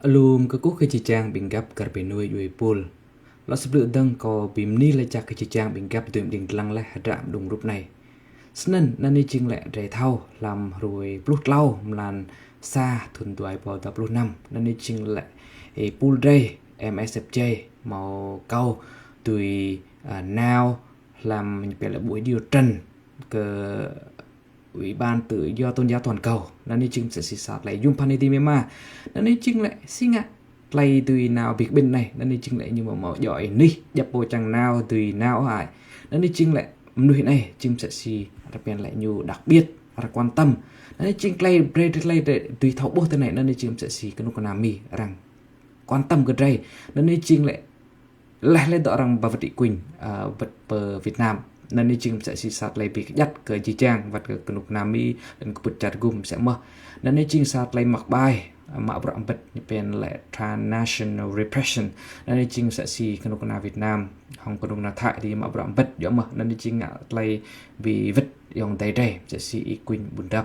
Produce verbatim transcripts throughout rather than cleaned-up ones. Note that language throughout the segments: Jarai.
Alum kơkuh kơ jih jang ƀing găp kar ƀing nuih djuai pul. Lŏ sơblư̆ dơ̆ng kâo ƀing mơni lĕ čăk kơ jih jang ƀing găp dưi mơđing dlăng lĕ hơdră mơđung rup anai. Snăn, anăn anai jing lĕ drei thâo hlăm hrơi pluh tlâo mlan sa thŭn dua êbâo dua pluh năm. Anăn anai jing lĕ, ơ, pul drei M S F J hmâo kâo dưi, ơ, nao hlăm ñu pia lĕ buổi điều trần kơ Ủy ban Tự do Tôn giáo Toàn cầu. Anăn anai jing msĕ si sa tơlơi yôm phăn ih dih mơ̆ mă. Anăn anai jing lĕ si ngă tơlơi dưi nao ƀing ƀing anai. Anăn anai jing lĕ ñu mơ̆ hmâo djŏ ih nih, djŏp pô čang nao dưi nao ai. Anăn anai jing lĕ mơnuih anai jing msĕ si arăng pia lĕ ñu đặc biệt, arăng quan tâm. Anăn anai jing tơlơi brei tơlơi dưi thâo ƀuh tơ anai. Anăn anai jing msĕ si kơnuk kơna Mi arăng quan tâm kơ drei. Anăn anai jing lĕ leh leh dŏ arăng ba wơ̆t ih kuñ, ơ, wơ̆t pơ Việt Nam. Anăn anai jing msĕ si sa tơlơi bi kơjăt kơ jih jang, wơ̆t kơ kơnuk kơna Mi, leh anăn kơ pŭt čar gum msĕ mơh. Anăn anai jing sa tơlơi mă ƀai, ơ, mă bruă mbĕt ñu pia lĕ transnational repression. Anăn anai jing msĕ si kơnuk kơna Việt Nam, hŏng kơnuk kơna Thái dih mă bruă mbĕt yơh mơh. Anăn anai jing ngă tơlơi bi wơ̆t ayŏng adơi drei, msĕ si ih kuñ ƀun dăp.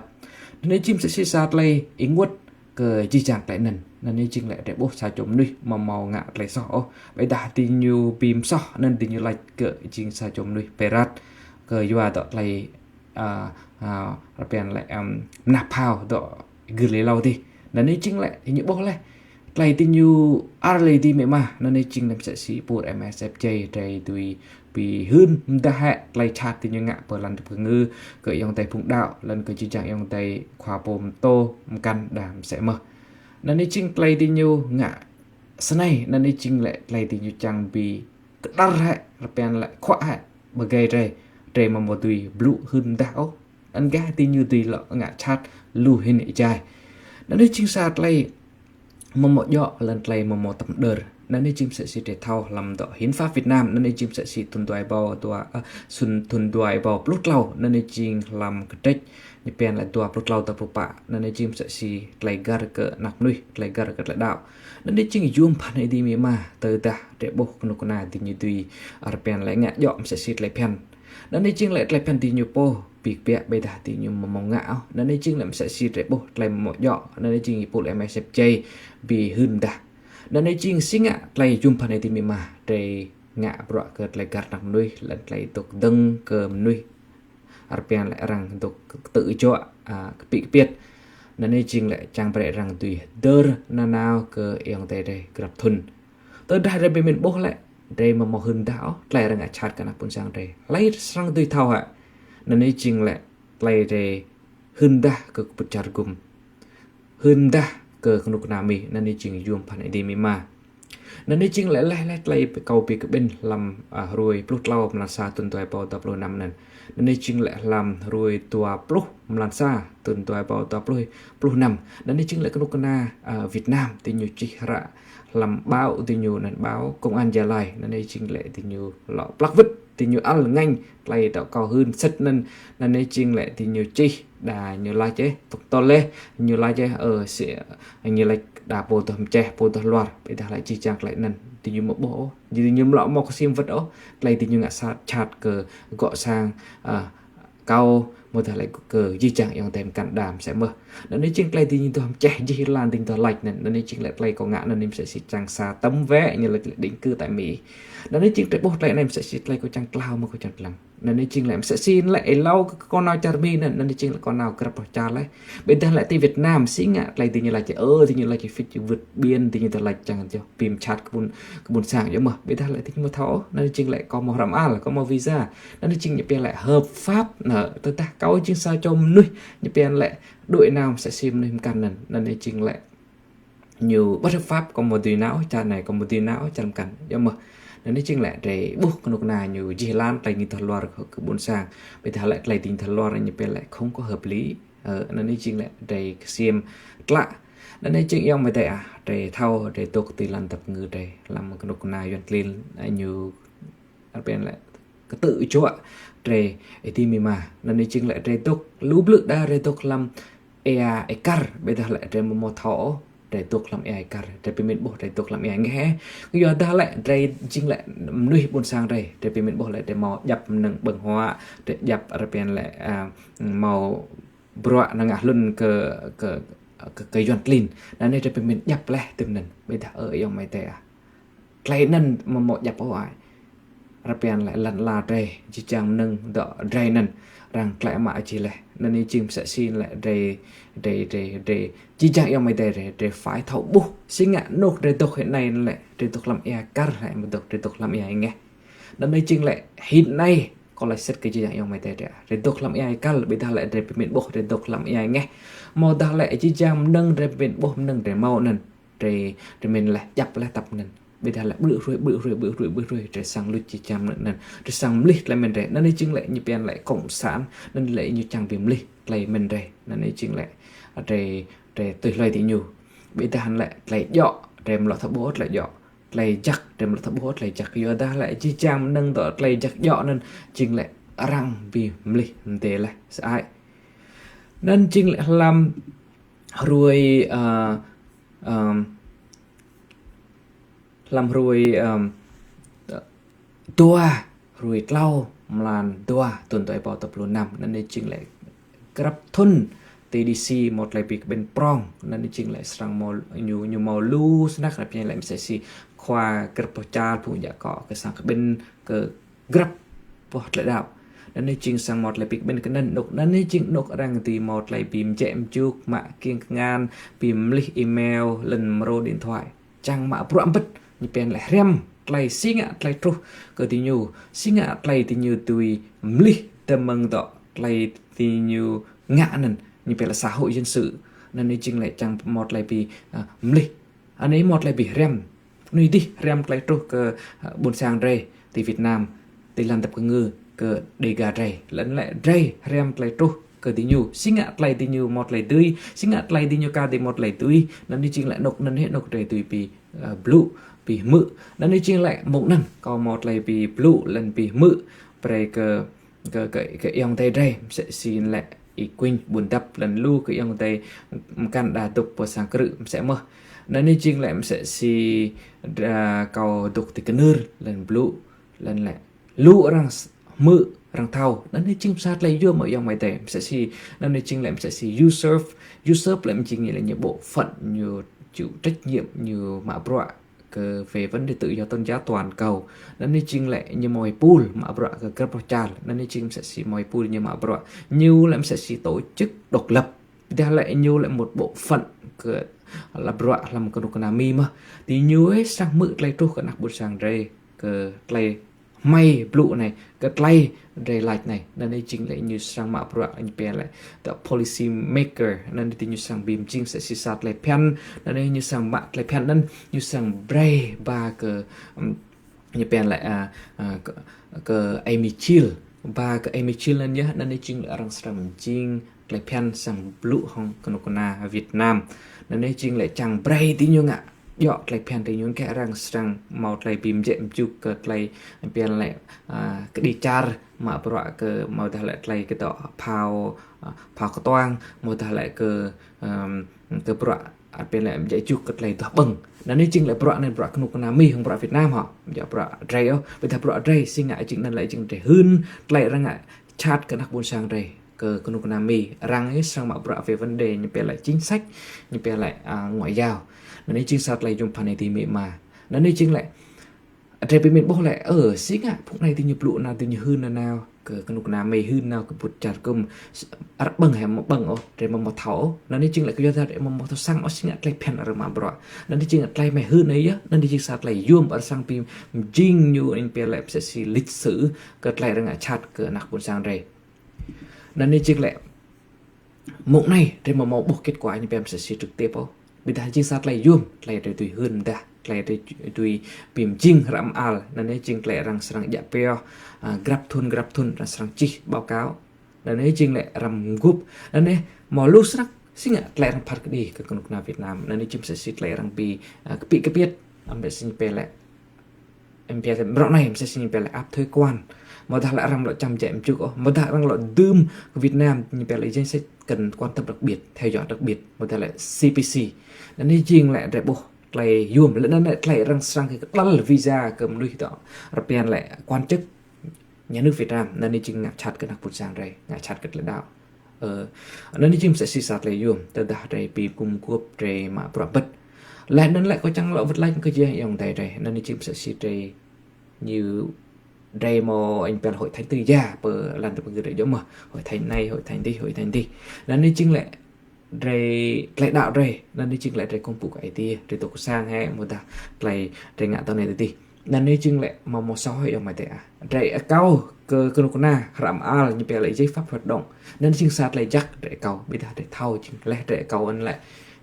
Anăn anai jing msĕ si sa tơlơi ênguôt kơ jih jang tơlơi anăn. Anăn anai jing lĕ drei ƀuh sa čô mơnuih mơ̆ hmâo ngă tơlơi soh ôh. Ƀiădah diñu bi msoh anăn diñu lač kơ jing sa čô mơnuih pơrat kơ yua dŏ tơlơi, ơ, ơ, arăng pia lĕ, ơ, mơnah phao dŏ gưl êlâo dih. Anăn anai jing lĕ ñu ƀuh leh tơlơi diñu ar lĕ dih mơ̆ mă. Anăn anai jing lĕ msĕ si pul M S F J drei dưi bi hưn mdah hĕ tơlơi čhat diñu ngă pơ lăn dap kngư kơ ayŏng adơi phung đăo, leh anăn kơ jih jang ayŏng adơi khua pô mtô mkăn đa msĕ mơh. Anăn anai jing tơlơi diñu ngă snei, anăn anai jing lĕ tơlơi diñu čang bi kơdăr hĕ, arăng pia lĕ khuă hĕ, ƀơi drei, drei mơ̆ hmâo dưi blŭ hưn mdah ôh. Anăn gah diñu dưi lŏ ngă čhat lu hĭn êjai. Anăn anai jing sa tơlơi mơ̆ hmâo djŏ leh anăn tơlơi mơ̆ hmâo tăm đơr. Anăn anai jing msĕ si drei thâo hlăm dŏ hiến pháp Việt Nam, anăn anai jing msĕ si thŭn dua êbâo dua, ơ, thŭn, thŭn dua êbâo pluh tlâo, anăn anai jing hlăm kdrêč ñu pia lĕ dua pluh tlâo, dua pluh pă. Anăn anai jing msĕ si tơlơi găr kơ anak mơnuih, tơlơi găr kơ tơlơi đăo. Anăn anai jing yôm phăn ih dih mơ̆ mă, tơdah drei ƀuh kơnuk kơna diñu dưi, arăng pia lĕ ngă djŏ msĕ si tơlơi phiăn. Anăn anai jing lĕ tơlơi phiăn diñu pô bi kbiă ƀiădah diñu mơ̆ hmâo ngă ôh. Anăn anai jing lĕ msĕ si drei ƀuh tơlơi mơ̆ hmâo djŏ. Anăn anai jing pul M S F J bi hưn mdah. Anăn anai jing si ngă tơlơi yôm phăn ih dih mơ̆ mă, drei ngă bruă kơ tơlơi găr anak mơnuih, leh anăn tơlơi dôk dơ̆ng kơ mơnuih, arăng pia lĕ arăng dôk kơtư̆ juă, ơ, kơpĭ kơpiêt. Anăn anai jing lĕ čang brei arăng dưi dơr nanao kơ ayŏng adơi drei grăp thŭn. Tơdah drei bi mĭn ƀuh lĕ, drei mơ̆ hmâo hưn mdah ôh, tơlơi arăng ngă čhat kơ anak ƀuôn sang drei. Hlei srăng dưi thâo hĕ. Anăn anai jing lĕ tơlơi drei hưn mdah kơ pŭt čar gum, hưn mdah kơ kơnuk kơna Mi, anăn anai jing yôm phăn ih dih mơ̆ mă. Anăn anai jing lĕ leh leh tơlơi kâo bi kƀĭn hlăm, ơ, hrơi pluh tlâo mlan sa thŭn dua êbâo dua pluh năm anăn. Anăn anai jing lĕ hlăm hrơi dua pluh mlan sa thŭn dua êbâo dua pluh, pluh năm. Anăn anai jing lĕ kơnuk kơna, ơ, Việt Nam diñu čih hră hlăm báo diñu anăn báo Công an Gia Lai. Anăn anai jing lĕ diñu lŏ plăk wơ̆t, diñu ăl ngăn tơlơi dŏ kâo hưn sĭt anăn. Anăn anai jing lĕ diñu čih đa ñu lač ôh, tŏk tŏl ôh, ñu lač ôh, ơ, si, ñu lač đa pô dŏ mơčeh, pô dŏ luar, ƀiădah lĕ jih jang tơlơi anăn diñu mơ̆ ƀuh ôh. Jing diñu mlŏ mâo kơsĭm wơ̆t ôh, tơlơi diñu ngă sa čhat kơ gŏ sang, ơ, kâo, amâodah lĕ kơ jih jang ayŏng adơi mkăn đa msĕ mơh. Anăn anai jing tơlơi diñu dŏ mơčeh jih jang lăn diñu dŏ lač anăn. Anăn anai jing lĕ tơlơi kâo ngă anăn anai msĕ si čang sa tăm wĕ ñu lač lĕ định cư tại Mỹ. Anăn anai jing drei ƀuh tơlơi anai msĕ si tơlơi kâo čang tlao mơ̆ kâo čang dlăng. Anăn anai jing lĕ msĕ si lĕ êlâo kơ kâo nao čar Mi anăn, anăn anai jing lĕ kâo nao grăp roh čar leh. Ƀiădah lĕ ti Việt Nam si ngă tơlơi diñu lač, ơ, diñu lač phi vượt biên, diñu dŏ lač čang djŏ bi mčhat kơ ƀuôn, kơ ƀuôn sang yơh mơh. Ƀiădah lĕ diñu mơ̆ thâo ôh, anăn anai jing lĕ kâo mâo hrăm ăl, kâo mâo visa. Anăn anai jing ñu pia lĕ hợp pháp, anăn, tơdah kâo jing sa čô mơnuih, ñu pia lĕ đuaĭ nao msĕ si mơnuih mkăn anăn. Anăn anai jing lĕ ñu bất hợp pháp, kâo mâo dưi nao čar anai, kâo mâo dưi nao čar mkăn yơh mơh. Anăn anai jing lĕ drei ƀuh kơnuk kơna ñu jih jang lăn tơlơi ñu dŏ luar kơ, kơ ƀuôn sang. Ƀiădah lĕ tơlơi diñu dŏ luar ñu pia lĕ không có hợp lý. Ơ, anăn anai jing lĕ drei kơsĭm tlă. Anăn anai jing ayŏng amai adơi ah, drei thâo, drei dôk ti lăn dap kngư drei, hlăm kơnuk kơna Yuăn klin, ơ, ñu arăng pia lĕ kơtư̆ juă drei ih dih mơ̆ mă. Anăn anai jing lĕ drei dôk lu blư̆ đa drei dôk hlăm êa êkar, ƀiădah lĕ drei mơ̆ mâo thâo ôh, drei dôk hlăm êa êkar, drei bi mĭn ƀuh drei dôk hlăm êa ngeh. Kyuadah lĕ drei jing lĕ mơnuih ƀuôn sang drei, drei bi mĭn ƀuh lĕ drei mâo djăp mơnơ̆ng ƀơ̆ng huă, drei djăp arăng pia lĕ, ơ, mâo bruă năng ngă hlŭn kơ, kơ kơ, kơ Yuan klin. Anŭn anai drei pơmĭn djăp laih tui anŭn. Ƀiădah ơ ayŏng amai adơi ah, tơlơi anŭn mơ̆ mơ̆ djăp ôh ai. Rơpian lĕ lăn ala drei, jih jang mơnơ̆ng dŏ drei anŭn, arăng klĕ mă čih laih. Anŭn anai jing msĕ si lĕ drei, drei, drei, drei, jih jang ayŏng amai adơi drei, drei phải thâo ƀuh. Si ngă anŏ drei dŏ hĭ anai lĕ, drei dŏ hlăm ia kar lĕ mơ̆ dŏ, drei dŏ hlăm ia ngeh. Anŭn anai jing lĕ hĭ anai, kâo laĭ sĭt kơ jih jang ayŏng amai adơi drei. Drei dŏ hlăm ia kal, ƀiădah lĕ drei pơmĭn ƀuh drei dŏ hlăm ia ngeh. Mơ̆ dah lĕ jih jang mơnơ̆ng drei pơmĭn ƀuh mơnơ̆ng drei hmâo anŭn. Drei, drei mĭn laih, djăp laih tăp anŭn. Ƀiădah lĕ ƀrư̆ hruê, ƀrư̆ hruê, ƀrư̆ hruê, ƀrư̆ hruê, drei srăng luč jih jang mơnơ̆ng anŭn. Drei srăng mlih tơlơi mĭn drei. Anŭn anai jing lĕ ñu pia lĕ cộng sản, anŭn lĕ ñu čang bi mlih tơlơi mĭn drei. Anŭn anai jing lĕ drei, drei tui hloi diñu. Ƀiădah lĕ tơlơi djŏ, drei mlŏ thâo ƀuh tơlơi djŏ. Tơlơi jăk, drei mlŏ thâo ƀuh tơlơi jăk. Yua dah lĕ jih jang mơnơ̆ng dŏ tơlơi jăk djŏ anŭn jing lĕ arăng bi mlih mdê laih sơăi. Anŭn jing lĕ hlăm hruê, ơ, ơ, hlăm hruê, ơ, dua, hruê tlâo, mlan dua, thŭn dua êbâo dua pluh năm. Anŭn anai jing lĕ grăp thŭn ti DC hmâo tơlơi bi kƀĭn prŏng. Anŭn anai jing lĕ srăng hmâo ñu, ñu hmâo lu snăk, rơpian lĕ msĕ si khua grăp boh čar phung djă akŏ kơ sang kƀĭn kơ grăp boh tơlơi đaŏ. Anŭn anai jing srăng hmâo tơlơi bi kƀĭn kơ anŭn anŏ. Anŭn anai jing anŏ arăng dưi hmâo tơlơi bi mjĕ mjuk, mă kiăng kơ ngăn, bi mlih email, lŏn mrô điện thoại. Čang mă bruă ƀơ̆t, ñu pia lĕ hriăm tơlơi si ngă tơlơi truh kơ diñu, si ngă tơlơi diñu dưi mlih tơmơ̆ng dŏ tơlơi diñu ngă anŭn, ñu pia lĕ xã hội dân sự. Anŭn anai jing lĕ čang hmâo tơlơi bi, ơ, mlih. Anai hmâo tơlơi bi hriăm. Anai dih hriăm tơlơi truh kơ, ơ, ƀôn sang drei ti Việt Nam, ti lăn dap kơngư kơ Dega drei. Lŏn lĕ drei hriăm tơlơi truh kơ diñu. Si ngă tơlơi diñu hmâo tơlơi dưi, si ngă tơlơi diñu ka dưi hmâo tơlơi dưi. Anŭn anai jing lĕ anŏ, anŭn anai anŏ drei dưi bi, ơ, blŭ, bi hmư̆. Anŭn anai jing lĕ mông anŭn kâo hmâo tơlơi bi blŭ lŏn bi hmư̆ brei kơ, kơ, kơ, kơ ayŏng adơi drei, msĕ si lĕ Y Quynh ƀuôn Dap lŏn lu kơ ayŏng adơi mơkăn đa dŏ pơ sang krư̆ msĕ mơh. Anŭn anai jing lĕ msĕ si, ơ, kâo dŏ ti Kơnưr lŏn blŭ, lŏn lĕ lu arăng s-, hmư̆, arăng thâo. Anŭn anai jing sa tơlơi yôm mơ̆ ayŏng amai adơi. Msĕ si, anŭn anai jing lĕ msĕ si Yusuf, Yusuf lĕ jing lĕ ñu bộ phận, ñu chịu trách nhiệm, ñu mă bruă kơ về vấn đề tự do tôn giáo toàn cầu. Anŭn anai jing lĕ ñu hmâo ipul mă bruă kơ grăp boh čar. Anŭn anai jing msĕ si hmâo ipul ñu mă bruă. Ñu lĕ msĕ si tổ chức độc lập. Ƀiădah lĕ ñu lĕ một bộ phận kơ lŏn bruă hlăm kơnuk kơna Mi mơh. Diñu ơi srăng hmư̆ tơlơi truh kơ anăk ƀôn sang drei, kơ tơlơi hmei blŭ anai, kơ tơlơi drei laĭ anai. Anŭn anai jing lĕ ñu srăng mă bruă, ñu pia lĕ the policy maker. Anŭn anai diñu srăng bi mjing msĕ si sa tơlơi phiăn. Anŭn anai ñu srăng mă tơlơi phiăn anŭn, ñu srăng brơi ba kơ, ưm, ñu pia lĕ, ơ, ơ, kơ, kơ Amy Chil. Ba kơ Amy Chil anŭn yơh, anŭn anai jing lĕ arăng srăng mjing tơlơi phiăn srăng blŭ hăng kơnuk kơna Việt Nam. Anŭn anai jing lĕ čang brơi diñu ngă djŏ tơlơi phiăn diñu kơ arăng srăng hmâo tơlơi bi mjĕ mjuk kơ tơlơi pia lĕ, ơ, kơđi čar, mă bruă kơ hmâo dah lĕ tơlơi kơ dŏ phao, ơ, phao kơtuang, hmâo dah lĕ kơ, ưm, kơ bruă, ơ, pia lĕ mjĕ mjuk kơ tơlơi duah ƀơ̆ng. Anŭn anai jing lĕ bruă anai bruă kơnuk kơna Mi hăng bruă Việt Nam hŏ. Ƀiădah bruă drei ôh, ƀiădah bruă drei si ngă jing anŭn lĕ jing drei hưn tơlơi arăng ngă chat kơ anăk ƀôn sang drei. Kơ kơnuk kơna Mi, arăng ơi srăng mă bruă về vấn đề ñu pia lĕ chính sách, ñu pia lĕ, ơ, ngoại giao. Anŭn anai jing sa tơlơi yôm phăn anai ti Mi ma. Anŭn anai jing lĕ drei pơmĭn ƀuh lĕ, ơ, si ngă phung anai diñu blŭ nao, diñu hưn nao, kơ kơnuk kơna Mi hưn nao kơ ƀut čar kŭm, s-, arăng ƀơ̆ng hĕ mơ̆ ƀơ̆ng ôh, drei mơ̆ mơ̆ thâo ôh. Anŭn anai jing lĕ kơ yua dah drei mơ̆ mơ̆ thâo săng ôh si ngă tơlơi phiăn arăng mă bruă. Anŭn anai jing tơlơi mơ̆ hưn anai yơh, anŭn anai jing sa tơlơi yôm arăng srăng bi mjing ñu anŭn pia lĕ msĕ si lịch sử kơ tơlơi arăng ngă chat kơ anăk ƀôn sang drei. Anŭn anai jing lĕ mông anai drei mơ̆ hmâo ƀuh kết quả ñu pia msĕ si trực tiếp ôh. Ƀiădah jing sa tơlơi yôm, tơlơi drei dưi hưn mơ̆ dah, tơlơi drei dưi bi mjing hră mơal. Anŭn anai jing tơlơi arăng srăng djă pioh, ơ, grăp thŭn, grăp thŭn arăng srăng čih báo cáo. Anŭn anai jing lĕ arăng mguôp. Anŭn anai hmâo lu snăk si ngă tơlơi arăng phat kơđi kơ kơnuk kơna Việt Nam. Anŭn anai jing msĕ si tơlơi arăng bi, ơ, kơpĭ kơpiăt. Amăng msĕ si ñu pia lĕ, amăng msĕ si ñu pia lĕ áp thuế quan. Hmâo dah lĕ arăng mlŏ čăm mjĕ mjuk ôh. Hmâo dah arăng lŏ dưm kơ Việt Nam ñu pia lĕ danh sách cần quan tâm đặc biệt, theo dõi đặc biệt. Hmâo dah lĕ CPC. Anŭn anai jing lĕ drei ƀuh tơlơi yôm, lĕ anŭn lĕ tơlơi arăng srăng kơ đăl visa kơ mơnuih dŏ, rơpian lĕ quan chức nhà nước Việt Nam. Anŭn anai jing ngă chat kơ anăk ƀôn sang drei, ngă chat kơ tơlơi đaŏ. Ơ, anŭn anai jing mơsĕ si sa tơlơi yôm, tơdah drei ƀu gum guôp drei mă bruă bĕt. Laih anŭn lĕ kâo čang lŏ wơ̆t laĭ kơ jih ayŏng adơi drei. Anŭn anai jing mơsĕ si drei ñu drei mơ̆ anh pia hội thánh tư gia pơ lăn tơpă gơ̆ drei djŏ mơ̆. Hội thánh anai, hội thánh dih, hội thánh dih. Anŭn anai jing lĕ drei tơlơi đaŏ drei, anŭn anai jing lĕ drei kông pŭ kơ Aê Diê, drei dŏ kơ sang hĕ, mơ̆ dah tơlơi drei ngă tơ anai tơ dih. Anŭn anai jing lĕ mơ̆ mơ̆ soh ayŏng amai adơi ah. Drei akâo kơ kơnuk kơna hră mơal ñu pia lĕ giấy phép hoạt động. Anŭn anai jing sa tơlơi jak drei akâo, ƀiădah drei thâo jing laih drei akâo anŭn lĕ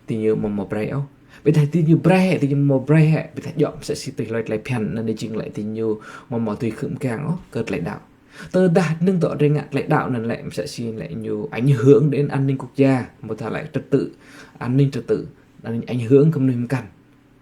diñu mơ̆ mơ̆ brơi ôh. Ƀiădah diñu brơi hĕ, diñu mơ̆ brơi hĕ, ƀiădah djŏ mơsĕ si tui hloi tơlơi phiăn, anŭn anai jing lĕ diñu mơ̆ mơ̆ tui khư̆m kiăng ôh kơ tơlơi đaŏ. Tơdah nơ̆ng dŏ drei ngă tơlơi đaŏ anŭn lĕ mơsĕ si lĕ ñu ảnh hưởng đến an ninh quốc gia, mơ̆ dah lĕ trật tự, an ninh trật tự, anŭn anai ảnh hưởng kơ mơnuih mơkăn.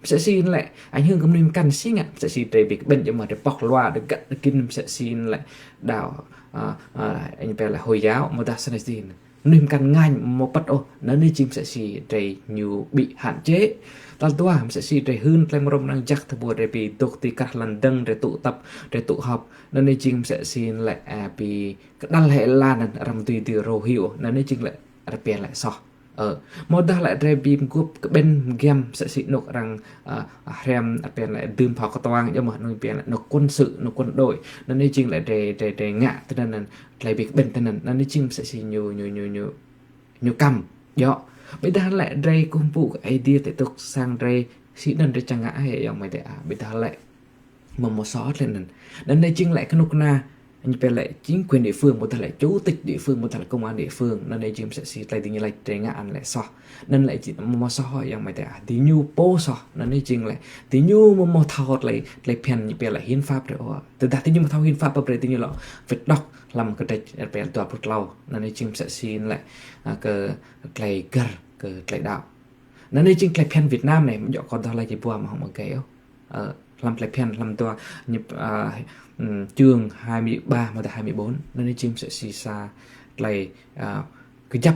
Mơsĕ si lĕ ảnh hưởng kơ mơnuih mơkăn si ngă, mơsĕ si drei ƀu kơ ƀĕn djŏ mơ̆ drei pŏk lua, drei găt, drei gin mơsĕ si lĕ đaŏ, a, a, anh pia lĕ Hồi giáo, mơ̆ dah sa anai si. Mơnuih mơkăn ngă mơ̆ păt ôh, anŭn anai jing mơsĕ si drei ñu ƀu hạn chế. Tal dua, mơsĕ si drei hưn tơlơi mơrŏm mơnăng jak tơpă ƀuh drei ƀu dŏ ti krah lŏn dơ̆ng, drei tụ tập, drei tụ họp. Anŭn anai jing mơsĕ si lĕ, a, ƀu kơđăl hĕ lan anŭn arăng dưi dưi rô hyu, anŭn anai jing lĕ arăng pia lĕ soh. Ơ, mơ̆ dah lĕ drei ƀu gum guôp kơ ƀĕn giăm mơsĕ si anŏ arăng, a, a, hrăm arăng pia lĕ dưm phao kơtuang, djŏ mơ̆ anŭn pia lĕ anŏ quân sự, anŏ quân đội. Anŭn anai jing lĕ drei, drei, drei ngă tơ anŭn, tơlơi ƀu kơ ƀĕn tơ anŭn. Anŭn anai jing mơsĕ si ñu, ñu, ñu, ñu, ñu kăm. Djŏ. Ƀiădah lĕ drei kông pŭ kơ Aê Diê tơl dŏ kơ sang drei, si anŭn drei čang ngă hĕ ayŏng amai adơi ah. Ƀiădah lĕ mơ̆ mơ̆ soh tơlơi anŭn. Anŭn anai jing lĕ kơnuk kơna, ñu pia lĕ chính quyền địa phương, mơ̆ dah lĕ chủ tịch địa phương, mơ̆ dah lĕ công an địa phương. Anŭn anai jing mơsĕ si tơlơi diñu laĭ drei ngă anŭn lĕ soh. Anŭn lĕ jing mơ̆ mơ̆ soh ayŏng amai adơi ah. Diñu pô soh. Anŭn anai jing lĕ diñu mơ̆ mơ̆ thâo tơlơi, tơlơi phiăn ñu pia lĕ hiến pháp drei ôh. Tơdah diñu mơ̆ thâo hiến pháp ƀă drei diñu lŏ wĕt đŏk hlăm kơdrĕč arăng pia lĕ dua pluh klâo. Anŭn anai jing mơsĕ si lĕ, a, kơ tơlơi găr kơ tơlơi đaŏ. Anŭn anai jing tơlơi phiăn Việt Nam anai, djŏ kâo dah laĭ jih ƀuah mơ̆ hŏng mơ̆ gei ôh. Ơ, hlăm tơlơi phiăn, hlăm dua, ñu, a, ưm, chương hai mươi ba mơ̆ dah hai mươi bốn, anŭn anai jing mơsĕ si sa tơlơi, a, kơjăp.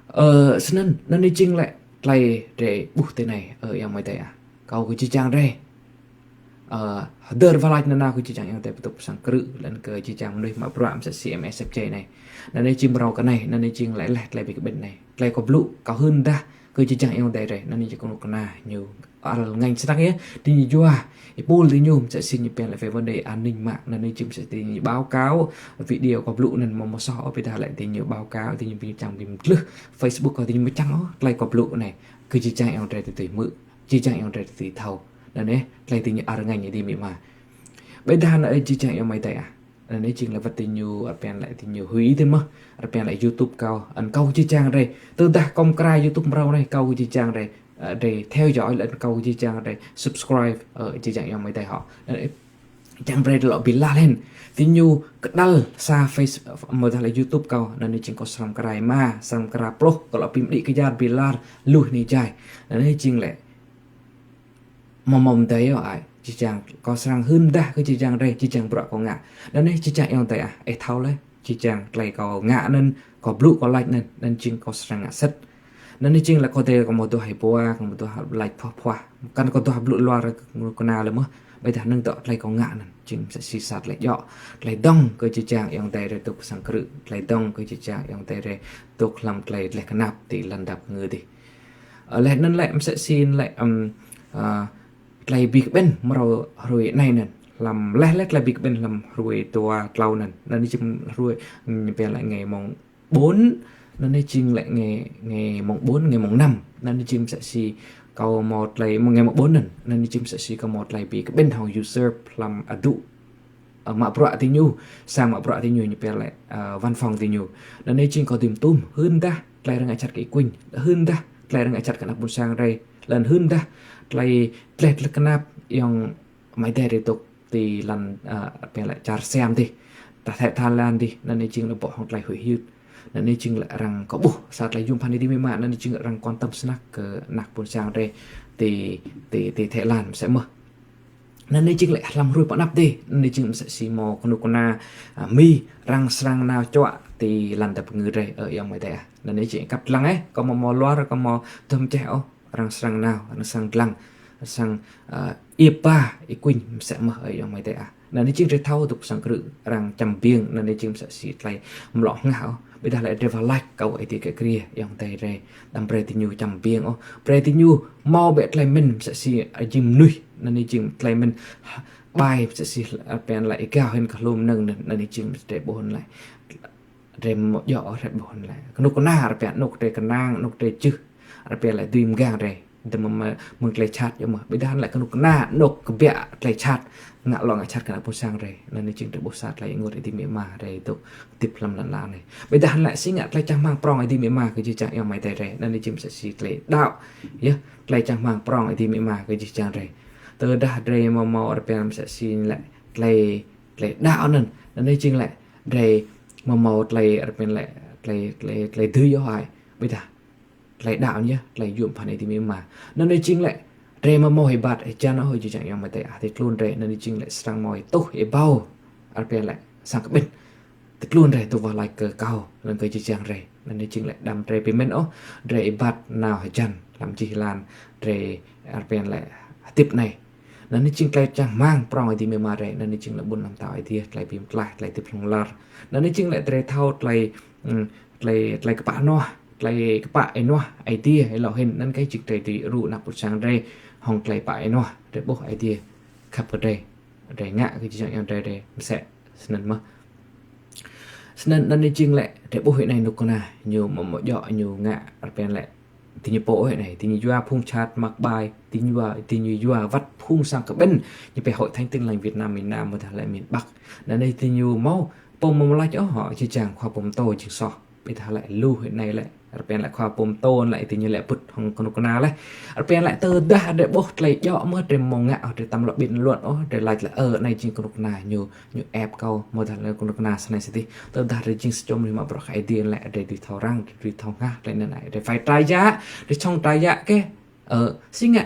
Ơ, snăn, anŭn anai jing lĕ tơlơi drei ƀuh tơ anai, ơ, ayŏng amai adơi ah. Kâo kơ jih jang drei, ơ, hơdơr wah lač nanao kơ jih jang ayŏng adơi pơtŭk pơsăng krư̆, lŏn kơ jih jang mơnuih mă bruă mơsĕ si M S F J anai. Anŭn anai jing mrâo kơ anai, anŭn anai jing lĕ laih tơlơi ƀu kơ ƀĕn anai. Tơlơi kâo blŭ, kâo hưn dah kơ jih jang ayŏng adơi drei, anŭn anai jing kơnuk kơna ñu ăl ngăn snăk yơh, diñu yua, ih pul diñu mơsĕ si ñu pia lĕ về vấn đề an ninh mạng, anŭn anai jing mơsĕ si diñu báo cáo, video kâo blŭ anŭn mơ̆ mơ̆ soh ôh, ƀiădah lĕ diñu báo cáo, diñu ƀu čang ƀu mlih Facebook kâo, diñu ƀu čang ôh, tơlơi kâo blŭ anai. Kơ jih jang ayŏng adơi tui tui hmư̆, jih jang ayŏng adơi tui tui thâo. Anŭn anai, tơlơi diñu ăl ngăn ñu dih mĭ ma. Ƀiădah anŭn, ơ, jih jang ayŏng amai adơi ah. Anŭn anai jing lĕ wơ̆t diñu arăng pia lĕ diñu huĭ tơ mơ̆, arăng pia lĕ YouTube kâo, anŭn kâo jih jang drei. Tơdah kâo mơ̆ kra YouTube mrâo anai, kâo jih jang drei, ơ, drei theo dõi lŏn kâo jih jang drei subscribe, ơ, jih jang ayŏng amai adơi hŏ. Ơ, čang brei lŏ ƀilar hĭn. Diñu kơđăl sa Face, mơ̆ dah lĕ YouTube kâo, anŭn anai jing kâo srăng krai ma, srăng kra pluh, kâo lŏ pĭm đĭ kơjar ƀilar, luh ni jai. Anŭn anai jing lĕ mơ̆ mơ̆ mơ̆ dai yơh ai, jih jang kâo srăng hưn dah kơ jih jang drei, jih jang bruă kâo ngă. Anŭn anai jih jang ayŏng adơi ah, ih thâo laih, jih jang tơlơi kâo ngă anŭn, kâo blŭ kâo laĭ anŭn, anŭn jing kâo srăng ngă sĭt. Anŭn anai jing lĕ kâo dêh kâo mơ̆ duah ih ƀuah, kâo mơ̆ duah laĭ phoh phoh. Kăn kâo duah blŭ luar kơ kơnuk kơna lĕ mơ̆, ƀiădah anŭn dŏ tơlơi kâo ngă anŭn, jing mơsĕ si sa tơlơi djŏ, tơlơi dŏng kơ jih jang ayŏng adơi drei dŏ pơ sang krư̆, tơlơi dŏng kơ jih jang ayŏng adơi drei dŏ hlăm tơlơi dleh kơnap ti lăn dap kơ ngư dih. Ơ, laih anŭn lĕ mơsĕ si lĕ, ưm, ơ, tơlơi ƀu kơ ƀĕn mrâo hrơi anai anŭn. Hlăm laih laih tơlơi ƀu kơ ƀĕn hlăm hrơi dua klâo anŭn. Anŭn anai jing hrơi, ưm, ñu pia lĕ ngày mùng bốn, anŭn anai jing lĕ ngày, ngày mùng bốn, ngày mùng năm. Anŭn anai jing mơsĕ si kâo mơ̆ tơlơi, ngày mùng bốn anŭn. Anŭn anai jing mơsĕ si kâo mơ̆ tơlơi ƀu kơ ƀĕn hŏng usurp hlăm adŭ ơ, mă bruă diñu, sang mă bruă diñu ñu pia lĕ, ơ, văn phòng diñu. Anŭn anai jing kâo dưm tum, hưn dah, tơlơi arăng ngă čăt kơ Y Quynh, hưn dah, tơlơi arăng ngă čăt kơ ană ƀôn sang drei, lŏn hưn dah, tơlơi, tơlơi, tơlơi kơnap, ayŏng amai adơi drei dŏ ti lăn, ơ, pia lĕ čar Siam dih, ta Thái, Thái Lan dih, anŭn anai jing lĕ ƀô̆ hŏng tơlơi huĭ hyưt. Anŭn anai jing lĕ arăng kâo ƀuh, sa tơlơi yôm phăn dih mĭ ma, anŭn anai jing arăng quan tâm snăk kơ ană ƀôn sang drei ti, ti, ti Thái Lan mơsĕ mơ̆. Anŭn anai jing lĕ hlăm hrơi pơanăp dih, anŭn anai jing mơsĕ si mơ̆ kơnuk kơna, a, Mi, arăng srăng nao čuă ti lăn dap kơ ngư drei, ơ, ayŏng amai adơi ah. Anŭn anai jing kăp lăng ĕh, kâo mơ̆ mơ̆ luar, kâo mơ̆ dŏ mơčeh ôh, arăng srăng nao, arăng srăng lăng, srăng, a, iĕp ba, Y Quynh mơsĕ mơ̆, ơ, ayŏng amai adơi ah. Anŭn anai jing drei thâo dŏ pơ sang krư̆, arăng čăm ƀing, anŭn anai jing mơsĕ si tơlơi mlŏ hngah ôh. Ƀiădah lĕ drei wah lač kơ Ơi Adai kơ kriê, ayŏng adơi drei, đăm brei diñu čăm biêng ôh. Brei diñu hmâo bĕ tơlơi mĭn msĕ si jing mnuih, anăn anei jing tơlơi mĭn ƀai msĕ si arăng pia lĕ êgao hĭn kơ hlô mơnơ̆ng anăn, anăn anei jing drei ƀuh lĕ. Drei mơ̆ djŏ ôh drei ƀuh lĕ. Kơnuk kơna arăng pia anôk drei kơnang, anôk drei jưh, arăng pia lĕ dưi mgang drei. Dơ̆ng mơ̆ng, mơ̆ng tơlơi jhat yơh mơh. Ƀiădah lĕ kơnuk kơna anôk kơbiă tơlơi jhat, ngă lŏ ngă jhat kơ ană ƀuôn sang drei. Anăn anei jing drei ƀuh sa tơlơi ênguôt Ơi Adai amĭ ama drei dôk hơdip hlăm lăn ala anei. Ƀiădah lĕ si ngă tơlơi čang hmăng prŏng Ơi Adai amĭ ama kơ jih jang ayŏng amai adơi drei. Anăn anei jing msĕ si tơlơi đăo. Yơh, tơlơi čang hmăng prŏng Ơi Adai amĭ ama kơ jih jang drei. Tơdah drei mơ̆ hmâo arăng pia msĕ si lĕ tơlơi, tơlơi đăo anăn. Anăn anei jing lĕ drei mơ̆ hmâo tơlơi arăng pia lĕ tơlơi, tơlơi, tơlơi dưi yơh ai. Ƀiădah tơlơi đăo anăn yơh, tơlơi yuôm bơhan Ơi Adai amĭ ama. Anăn anei jing lĕ drei mơ̆ hmâo êbat êjăn ôh jih jang ayŏng amai adơi ah, tui tluôn drei, anăn anei jing lĕ srăng hmâo tuh êbâo arăng pia lĕ sang kơƀĭn. Tui tluôn drei dôk wah lač kơ kâo, lŏn kơ jih jang drei. Anăn anei jing lĕ đăm drei pơmĭn ôh, drei êbat nao hơjăn, hlăm jih lan, drei arăng pia lĕ hơdip anei. Anăn anei jing tơlơi čang hmăng prŏng Ơi Adai amĭ ama drei, anăn anei jing lĕ ƀuôn ala mtao Ơi Adai, tơlơi bi mơklaih, tơlơi hơdip hlŏng lar. Anăn anei jing lĕ drei thâo tơlơi, ưm, tơlơi, tơlơi kpă hơnuah, tơlơi kpă hơnuah Ơi Adai, êlâo hĭn, anăn kơ jing drei dưi rŭ ană ƀuôn sang drei, hŏng tơlơi kpă hơnuah, drei ƀuh Ơi Adai khăp kơ drei, drei ngă kơ jih jang ayŏng adơi drei, msĕ snăn mơh. Snăn anăn anei jing lĕ, drei ƀuh hĭ anei kơnuk kơna, ñu mơ̆, mơ̆ djŏ, ñu ngă arăng pia lĕ diñu pô hĭ anei, diñu yua phung jhat mă ƀai, diñu yua, diñu yua wăt phung sang kơƀĭn, ñu pia Hội Thánh Tin Lành Việt Nam miền Nam, ƀiădah lĕ miền Bắc. Anăn anei diñu hmâo, pô mơ̆ lač ôh, hŏ, jih jang khua pô mtô jing soh. Ƀiădah lĕ lu hĭ anei lĕ, arăng pia lĕ khua pô mtô lĕ diñu lĕ pŭt hŏng kơnuk kơna lĕ. Arăng pia lĕ tơdah drei ƀuh tơlơi djŏ mơh drei mơ̆ ngă ôh, drei tăm lŏ bình luận ôh, drei lač lĕ, ơ, anei jing kơnuk kơna ñu, ñu ĕp kâo, mơ̆ dah lĕ kơnuk kơna snei sơdih. Tơdah drei jing sa čô mnuih mă bruă Ơi Adai lĕ drei dưi thâo răng, drei dưi thâo hngah, tơlơi anăn ai. Drei phải trả giá, drei sŏng trả giá kơ. Ơ, si ngă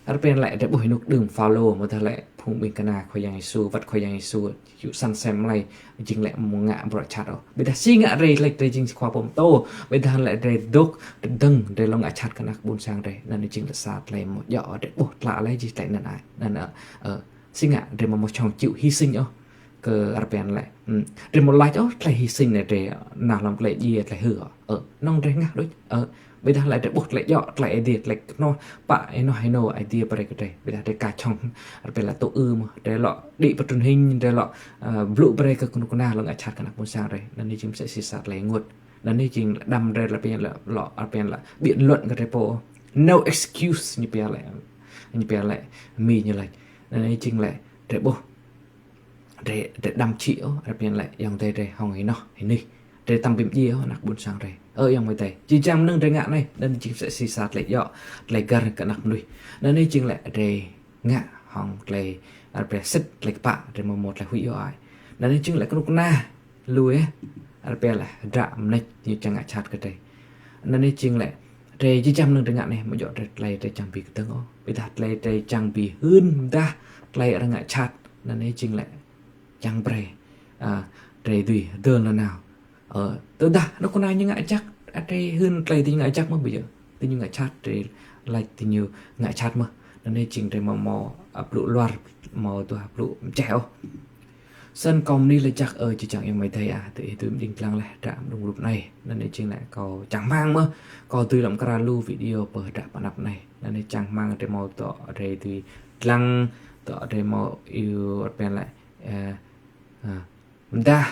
arăng pia lĕ drei ƀuh ênuk đưm Phao-lô, mơ̆ dah lĕ phung ƀĭng kơna Khua Yang Yêsu, wăt Khua Yang Yêsu, yua săn sem mlei, jing lĕ mơ̆ ngă bruă jhat ôh. Ƀiădah si ngă drei, lĕ drei jing khua pô mtô, ƀiădah lĕ drei dôk, drei dơ̆ng, drei lŏ ngă jhat kơ ană ƀuôn sang drei. Anăn anei jing lĕ sa tơlơi mơ̆ djŏ drei ƀuh tơlơi lĕ jih tơlơi anăn ai. Anăn, ơ, ơ, si ngă drei mơ̆ mơ̆ sŏng chịu hy sinh ôh. Kơ arăng pia lĕ, ưm, drei mơ̆ lač ôh tơlơi hy sinh anei drei nao hlăm tơlơi djiê tơlơi hư ôh. Ơ, knŏng drei hngah đôč. Ơ, ƀiădah lĕ drei ƀuh tơlơi djŏ, tơlơi Ơi Adai, tơlơi kơnuk kơna, kpă hơnuah Ơi Adai brei kơ drei. Ƀiădah drei ka čŏng, arăng pia lĕ tŭ ư mơh, drei lŏ đĭ pơ truyền hình, drei lŏ, ơ, blŭ brei kơ kơnuk kơna lŏ ngă jhat kơ ană ƀuôn sang drei. Anăn anei jing msĕ si sa tơlơi ênguôt. Anăn anei jing đăm drei lŏ pia lĕ, lŏ arăng pia lĕ bình luận kơ drei pô. No excuse ñu pia lĕ, ñu pia lĕ Mi ñu lač. Anăn anei jing lĕ drei ƀuh, drei, drei đăm čĭ ôh, arăng pia lĕ ayŏng adơi drei hŏng hĭ anôh, hĭ anih. Drei tăm bi mdjiê ôh ană ƀuôn sang drei. Ơ ayŏng amai adơi, jih jang mơnơ̆ng drei ngă anei, anăn jing msĕ si sa tơlơi djŏ, tơlơi găr kơ ană mnuih. Anăn anei jing lĕ drei ngă hŏng tơlơi, arăng pia sĭt tơlơi kpă, drei mơ̆ mâo tơlơi huĭ yơh ai. Anăn anei jing lĕ kơnuk kơna, lui, arăng pia lĕ hdră mnêč ñu čang ngă jhat kơ drei. Anăn anei jing lĕ drei jih jang mơnơ̆ng drei ngă anei, mơ̆ djŏ drei tơlơi drei čang bi kơdơ̆ng ôh. Ƀiădah tơlơi drei čang bi hưn mdah tơlơi arăng ngă jhat. Anăn anei jing lĕ čang brei, ơ, drei dưi dơ̆ng nanao. Ơ, tơdah kơnuk kơna ñu ngă jăk, drei hưn tơlơi diñu ngă jăk mơh ƀiă. Diñu ngă jhat, drei lač diñu ngă jhat mơh. Anăn anei jing drei mơ̆ mâo, ơ, blŭ luar, mâo tuah blŭ mčeh ôh. Snăn kâo mni lač jăk, ơ, jih jang ayŏng amai adơi ah, tơ ih dưi mđing dlăng leh hdră mđung rup anei. Anăn anei jing lĕ kâo čang hmăng mơh, kâo dưi lŏ mkra lu video pơ hdră pơ anăp anei. Anăn anei čang hmăng drei mâo dŏ drei dưi dlăng, dŏ drei mâo iâu arăng pia lĕ, ơ, ơ, mdah,